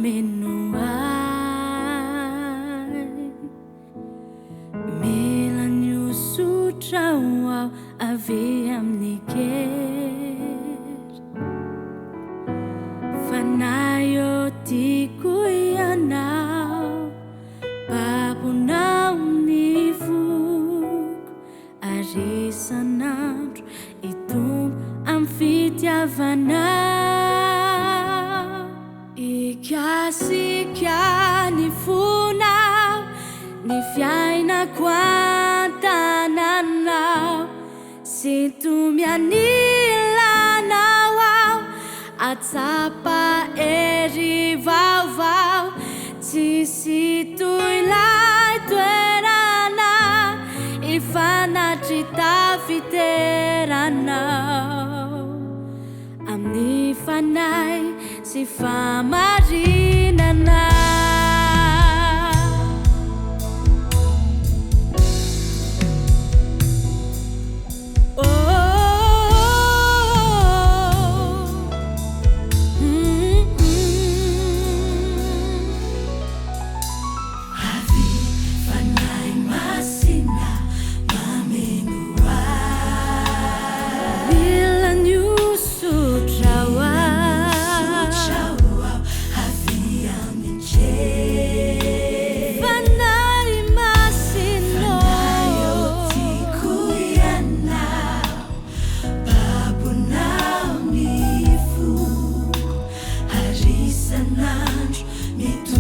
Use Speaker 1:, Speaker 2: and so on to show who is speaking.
Speaker 1: mameno ahy. Mila ny hosotra ho aho avy amin'ny kery. Fanahy ô tiako ianao, babonao ny foko. Ary isan'andro hitombo amin'ny fitiavanao. Hikasika ny fonao, ny fiainako an-tananao. Sintomy anilanao aho, atsapa hery vaovao. Tsisy toy ilay toerana ifanatri-tafiteranao amin'ny fanahy sy fahamarinana.
Speaker 2: Avia Fanahy Masina mameno ahy.
Speaker 1: Mila ny hosotra ho
Speaker 2: Hosotra
Speaker 1: ahy.
Speaker 2: ho aho, avia amin-kery.
Speaker 1: Fanahy Masina
Speaker 2: Fanahy ô
Speaker 1: ô.
Speaker 2: tiako ianao, babonao ny foko, ary isan'andro mitombo.